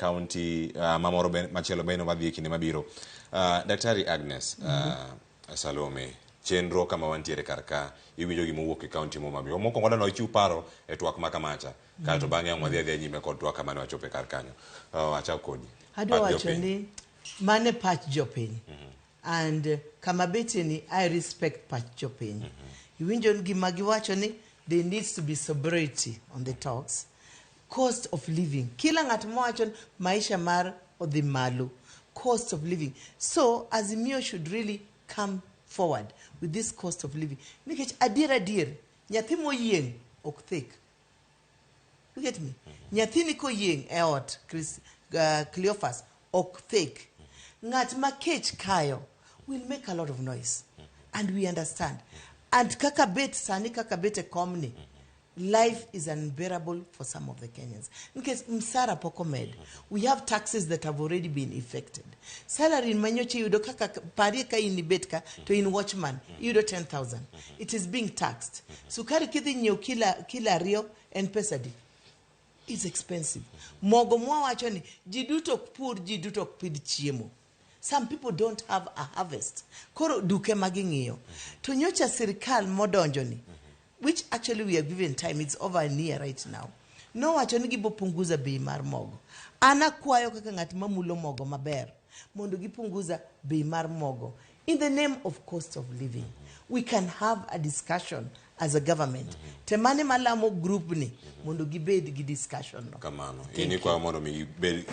county mamoro machielo bende wadhi e kinde mabiro. Daktari Agnes Salome, chenro kama wantiere kar ka iwinjo gima owuok e county ma Homa Bay. Mokwongo wadwa ni wachiw paro e twak ma kamacha. Kaeto bang'e ang' wadhi adhiya nyime kod twak kama ne wachope kar kanyo. Achak kodi. Adwa Pach wacho jopiny. Ni mano e pach jopiny and kama betie ni I respect pach jopiny. Iwinjo ni gima giwacho ni there needs to be sobriety on the talks. Cost of living. Kila ng'at mowacho ni maisha mar odhi malo. Cost of living. So Azimio should really come forward with this cost of living. Nikech adier adier, nyathi moyieng' ok thek. You get me? Nyathini koyieng' e ot, Chris, Cleophas, ok thek. Ng'at ma kech kayo will make a lot of noise. And we understand. And kaka bet sani, kaka bet e komni, life is unbearable for some of the Kenyans. Nikech msara pok omed. We have taxes that have already been effected. Salary manyocha iyudo kaka parie ka in ibet ka to in watchman iyudo 10,000. It is being taxed. Sukari kidhi nyiewo kila 2 en pesa di? It's expensive. Mogo mwawacho ni ji duto ok pur, ji duto ok pidh chiemo. Some people don't have a harvest. Koro duke ma ging'iyo. To nyocha sirikal modonjo ni, which actually we are given time, it's over a year right now. Nowacho ni gibo punguza bei mar mogo. An akwayo kaka ng'at mamulo mogo maber mondo gipunguza bei mar mogo in the name of cost of living. We can have a discussion as a government. Temane malamo group ni mondo gibed gi discussion no. Kamano. Thank In you. ikwayo mondo mi gibed